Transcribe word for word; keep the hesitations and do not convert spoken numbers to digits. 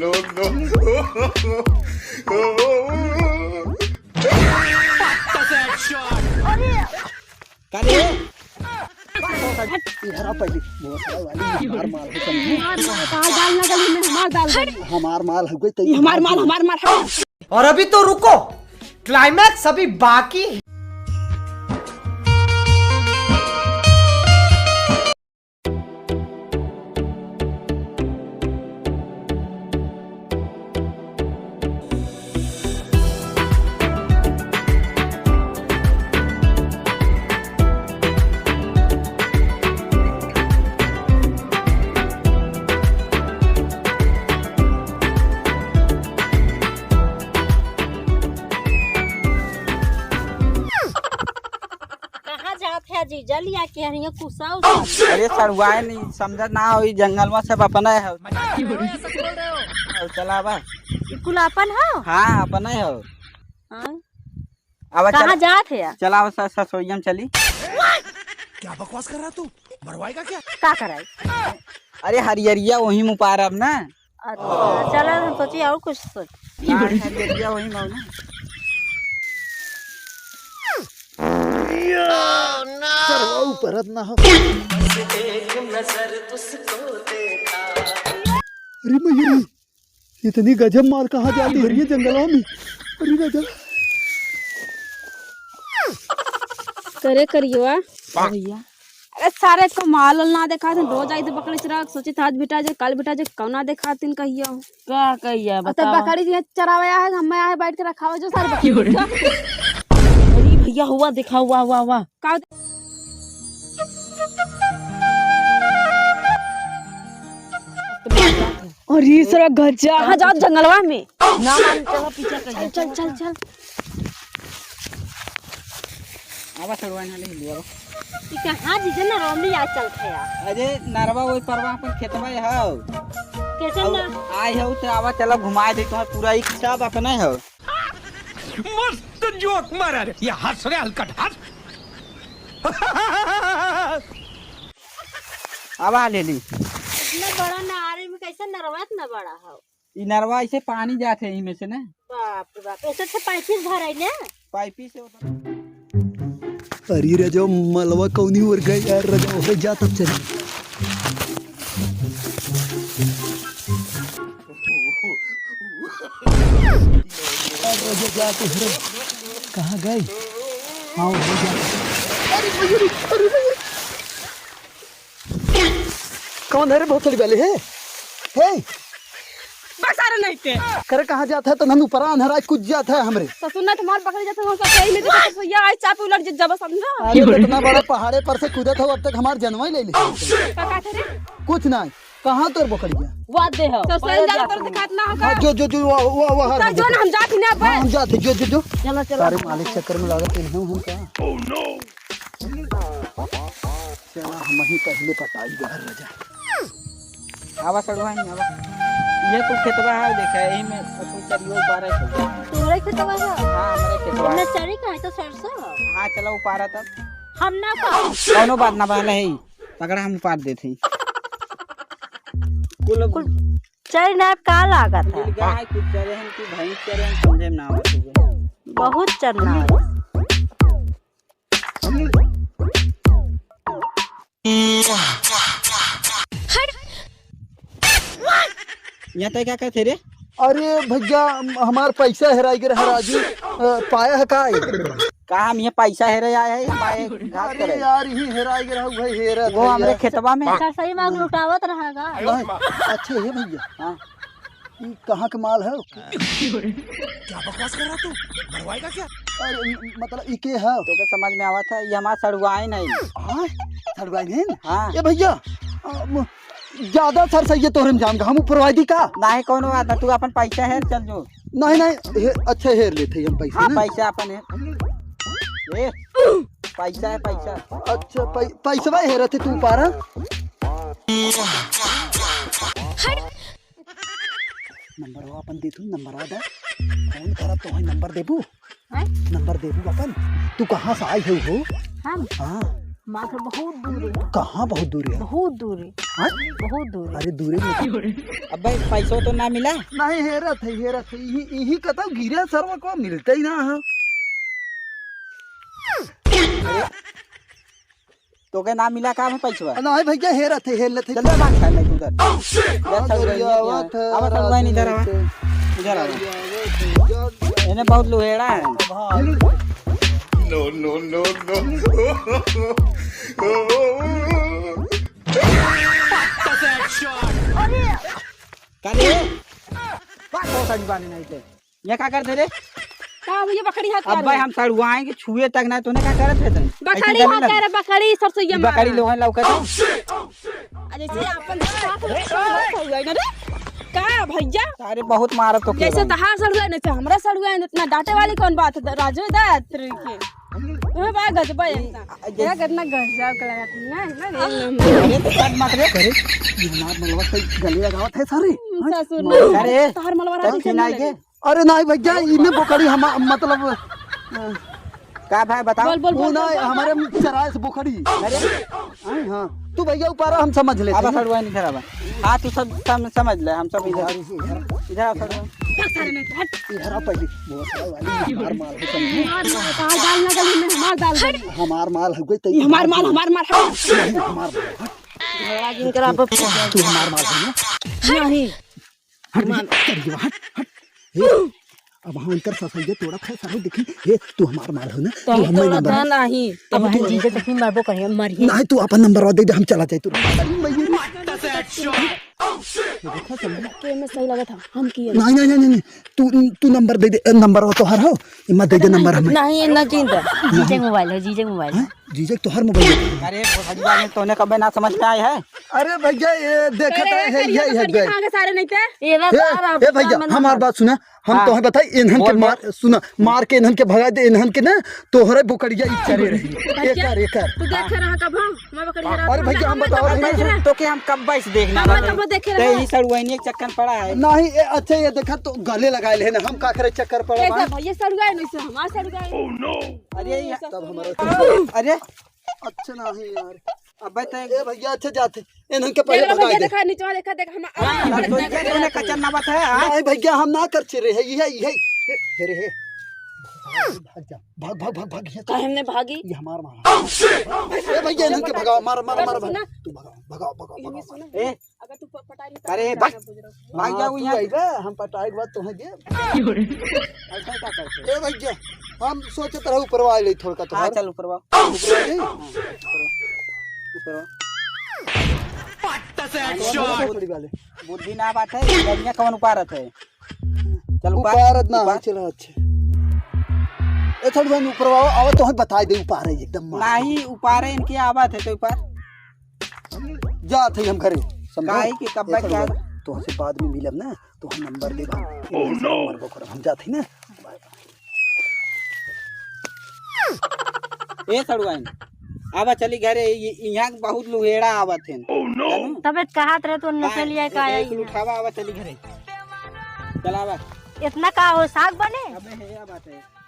का रे? ये हरा पहले, वो साला वाली हमार माल है, समझे? हमार माल, हमार दाल ना गली में, हमार दाल गली। हमार माल हो गई, तो ये हमार माल, हमार माल, हमार। और अभी तो रुको, climax अभी बाकी है। कहाँ जात है जीजा लिया के हरिया कुसा उसा? अरे सड़ुआइन, समझत ना हो, ई जंगलवा सब अपने है। चला बा। ई कुल अपन हो? हाँ, अपने हो। हाँ। अब कहाँ चला, जात है? चला अब स-, ससोइया में चली। क्या बकवास कर रहा तू? मरवाएगा क्या? का कराई? अरे हरियरिया वही मुपारब ना। अच्छा, चला, हम सोची और कुछ सोच। ना, हरियरिया वही मऊ ना। सरवा ऊपरत ना हो। अरे मैया रे, इतनी गजब माल कहाँ जाती है ये जंगलवा में? अरे राजा। करे करियवा। भैया। अरे सारे को माल ना देखा थे, रोज आई थे बकरी चरा, सोची था आज बेटा जे, कल बेटा जे, कौना देखा तीन कहियो। का कहिया, अब तो बतावा। बकरी जी चरावे आए, हम आए बैठ के रखावे जो सारे बकरी। अरे भैया, हुआ देखा, हुआ, हुआ, हुआ। का होता? अरे सारा गजा। कहाँ जात जंगलवा में? ना, हम चलो पीछे कहिया। चल, चल, चल, चल। आवा सड़ुआइन हाले हिलिया। ई कहाँ जीजा नरवा में आ चलत है यार? अरे नरवा वही परवा अपन खेतवा है हौ। कैसे और ना? आए हो तो आवा चला घुमाए दे तुम्हार पूरा एक सब अपने हो। मस्त जोक मारा रे, ये हंस रे हलकट हंस। आवा ले ली। इतना बड़ा नहर में कैसे नरवा इतना बड़ा हो? ई नरवा ऐसे पानी जात है इमे से ना। बाप रे बाप, ऐसे से पाइपी से भराई ना? पाइपी से होता। अरे रजो मलवा कौनी ओर गए यार, रजो हो जात अब चली। अब रजो जात है रे। कहाँ गए? हाँ, हो जात। अरे भैया रे, अरे भैया रे। कौन है रे भोसड़ी वाले? हे, हे। बस, अरे नहीं ते। करे कहाँ जात है? तो नन्नू परा अन्हरा कुछ जात है हमरे। ससुर ना तुम्हार पकड़ जाते हो, ससुर में तो ससुर ये आई चाप उलट जब समझो। अरे, इतना बड़ा पहाड़े पर से कूदत हो, अब तक हमार जनवा ही ले ले। का, का थे रे? कुछ नहीं। कहाँ तोर पकड़ गया? वाह दे हो। ससुर जाने पर दिखात ना होगा। हाँ, जो, जो, जो, वो, वो, वो, हर तो जो ना हम जात ही ना अब। हाँ, हम जात ही, जो, जो, जो। चलो, चलो। सारे मालिक चक्कर में लागत नहीं हम का। चला, हम ही पहले पटाई घर रजा। आवा सड़ुआइन, आवा। ये तो खेतवा है, देखा, यही में तो चरियो उपारा है। तुम्हारे खेतवा है? हाँ, हमारे खेतवा है। ना चरी का है तो सरसों है। हाँ, चला उपारा तब। हम ना पाओ। कौनो बात ना बा, ले ही। पकड़ा, हम उपार देत ही। कुल कुल चरी ना का लागत है? कुल गाय, कुल चरे हम, कुल भैंस चरे हम, समझे में ना आवत होगा। बहुत चरना है। यहाँ तय क्या कहते रे? अरे भैया, हमार पैसा हेराई गए है राजू, अ, पाया है का? का हम ये पैसा हेरे आए हैं, पाए घात अरे करे? यार, यही हेराई गए है, वही हेरा वो था हमरे यार। खेतवा में। सरसई मांग लुटावत रहेगा। नहीं, अच्छा हे भैया। हाँ। ई कहाँ के माल है? क्या बकवास कर रहा तू? मरवाएगा क्या? अरे, म-, मतलब, ई के है? तोके समझ में आवत है, ई हमार सड़ुआइन है। हाँ? सड़ुआइन है? हाँ। ए भैया, अ, म-, ज्यादा सरसई है तोहरे में जान का, हम ऊपरवाई दी का? नाहीं, कौनो बात ना, तू अपन पैसा हेर, चल जो। नहीं, नहीं, हे-, अच्छा हेर लेते हैं हम पैसा हाँ, ना। पैसा अपन है। ए, पैसा है, पैसा। अच्छा, पै-, पैसवा हेरत है तू पारा? नंबरवा अपन दे तू, नंबरवा दे। फोन करब तो है, नंबर देबू? हैं? नंबर देबू अपन? तू कहाँ से आई है हो? हम? हाँ। हमार घर बहुत दूर है। कहाँ बहुत दूर है? बहुत दूर है। हाँ? बहुत दूर। अरे दूरे में। अबे पैसो तो ना मिला। नहीं, हेरत है, हेरत है। इही, इही कतौ गिरा सरवा को मिलते ही ना है। तोके ना मिला का में पैसवा? नहीं भैया, हेरत है, हेर लेते। चल, भाग, साला, इधर। Oh, shit! ले, साला, इधर आवा, साला, इधर आवा। इधर आवा। इन्हें बहुत लुहेड़ा है। No, no, no, no। का रे? बात बहुत सारी बात नहीं थे। ये का करते रे? का भैया, बकरी हाथ अब्बे मारो। हम सड़ुआएं कि छुए तक ना, तूने का करत है तन? बकरी ऐसे हाथ करे कर, बकरी सरसोईया बकरी मारा। लोगन लौकत है। अरे जी, अपन साथ में सड़ुआ सड़ुआ ना रे। का भैया? अरे बहुत मारत तो जैसे केवल। तहार सड़ुआ है, ना से हमरा सड़ुआ है, इतना डांटे वाली कौन बात है? राजू दा तेरे के। तुम्हें बा गजबा है इतना। जैसे तेरा कितना गजब का लगा था ना, ना रे। अरे तो काट मत रे। अरे, ये हमार मलवा से गले लगावत है सारे। ससुर हाँ? अरे, तहार मलवा तब राती खिलाई चल के। अरे नहीं भैया, इन्हें बोकड़ी हम, मतलब, अ, का भाई बताओ? बोल, बोल, वो बोल, ना, बोल, बोल। हमारे चराए से बोकड़ी। अरे, हाँ, हाँ। तू भैया ऊपर आ, हम समझ लेते अब हैं। सड़ुआ नहीं खराब है। हाँ, तू सब सम-, समझ ले, हम सब इधर। इधर आ, सड़ुआ। भाग सारे नहीं, हट। इधर आ पहले। वो साला वाली हमार माल है, समझे? हमार माल, हमार डाल ना गली में, हमार डाल गली। हमार माल है, कोई ये हमार माल, हमार माल, हमार। नहीं, हमार माल है। झगड़ा जिन करा, तू हमार माल है ना? नहीं। हट, हट, हट, हट। ए, अब हाँ, उनकर ससुर जे तोड़त है, सारे देखी। ए, तू हमार माल हो ना? तो तू हम हमें तोड़त नंबर है नहीं। अब अब तू जीजे तो फिर मरबो करे, मर ही। नहीं, तू अपन नंबर दे दे, हम चला जाए तू। अरे, मैं ये नहीं। देखा, समझा? के में सही लगा था, हम किए। नहीं, नहीं, नहीं, नहीं, नहीं। तू, तू नंबर दे दे, ए, नंबर वो तोहर हो, इम्मा दे दे नंबर हमें। नहीं, ये ना चिंता। जीजे के मोबाइल है, जीजे के मोबाइल है। हाँ? जीजे के तोहर मोबाइल है। अरे, भोसड़ी वाले, तोने कबे ना समझ में आए है? अरे भैया, ये देखत अरे, है, ये, करिया ये, ये, बकरिया ये। कहाँ के सारे नहीं थे? ये ना ए, तारा ए भैया, सामने हमार ना। बात सुना, हम हाँ। तोहे बताई, इन्हन के बोल, मार, बोल। सुना, मार के इन्हन के भगा दे, इन्हन के ना, तोहरे बोकड़िया ई चरे रही। भैया, एकर, एकर। तू देखे रहा कब हम? मैं बकरिया रहा अरे था, भैया, हम हम बताओ, तब हम देखे रहे। तो के हम कब से देखना हम रहे? तब देखे ते रहे। ही सड़ुआइनी एक चक्कर पड़ा है। नहीं, ए, अच्छा, ये देखा तो गले लगा ले ना, हम का करे चक्कर पड़ा कैसे बा? भैया सड़ुआ है, नहीं से हमार सड़ुआ है। अरे, ये तब हमारा अरे, अच्छा नहीं यार। अबे ते ए भैया, अच्छा जाते। इन्हन के पहले देखा भगा भैया, दे। देखा, नीचे देखा, देखा, हम हाँ, तो ये तूने कचर ना बात है, हाँ? नहीं भैया, हम ना कर चिरे है, ये, ये, हे, हे रे, हे। भाग जा, भाग, भाग, भाग, भाग, ये तो काहे हमने भागी? ये हमार माल है। ए भैया, इन्हन के भगाओ, मार, मार, मार, सुना। तू भगाओ, भगाओ, भगाओ, भगाओ, इन्हें भगाओ। सुना। ए, अगर तू प-, पटाई नहीं अरे, तो भाग। ना बुझ रहा। भाग हाँ, जाओ तू यहाँ से। आइबा, हम पटाई के बाद तोहे देब। ऐसा क्या करते हो? ए भैया, हम सोचत रहे ऊपरवा आइले थोड़का हाँ, तोहार। चल ऊपरवा। ऊपरवा जाई? हाँ, ऊपरवा। ऊपरवा। बहुत बड़ी वाले। बुद्धि ना बात है, बढ़िया कौन उपारत है? चल उपार, उपारत ना उपार। है, चलो अच्छे। ए थोड़ी बहन ऊपरवा आवा, तोहे बताई दे उपारे एकदम मार। नहीं, उपारे इनके आवत है तो ऊपर। जात है हम घरे, समझो? काहे कि कब ए, बच थोड़ी गया? बहन, तोहसे बाद में मिलब ना, तो हम नंबर देब हम। Oh, no! नंबर को करब, हम जात है ना। ए सड़ुआइन, आवा चली घरे, ये, यहाँ बहुत लुहेड़ा आवत हैं। Oh, no! जानू? तबे त कहत रहे तो हाँ, नसलिया का ए, आई एक है। उठावा, आवा चली घरे। चल आवा। इतना का हो, साग बने? अबे हे, या बात है।